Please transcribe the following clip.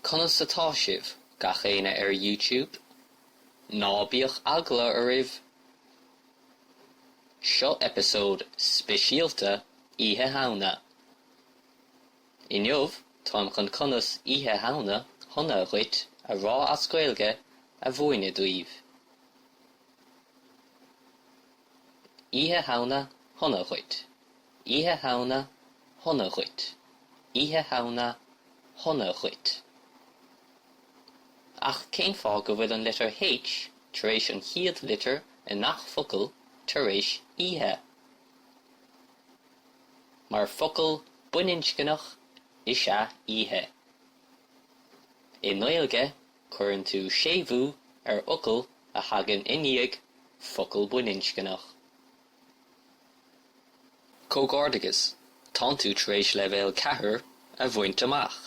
Conas atá sibh, gach éinne ar YouTube? Ná bíodh eagla oraibh! Seo eipeasóid speisialta Oíche Shamhna. Inniu táim chun conas Oíche Shamhna shona dhuit a rá as Gaeilge a mhúineadh daoibh. Oíche Shamhna shona dhuit. Oíche Shamhna shona dhuit. Oíche Shamhna shona dhuit. Ach cén fáth go bhfuil an litir H tar éis an chéad litir i ngach focal tar éis oíche? Mar focal baininscneach is ea oíche. I nGaeilge cuireann tú séimhiú ar fhocal a thagann i ndiaidh focal baininscneach. Comhghairdeas, tánn tú tar éis leibhéal 4 a bhaint amach!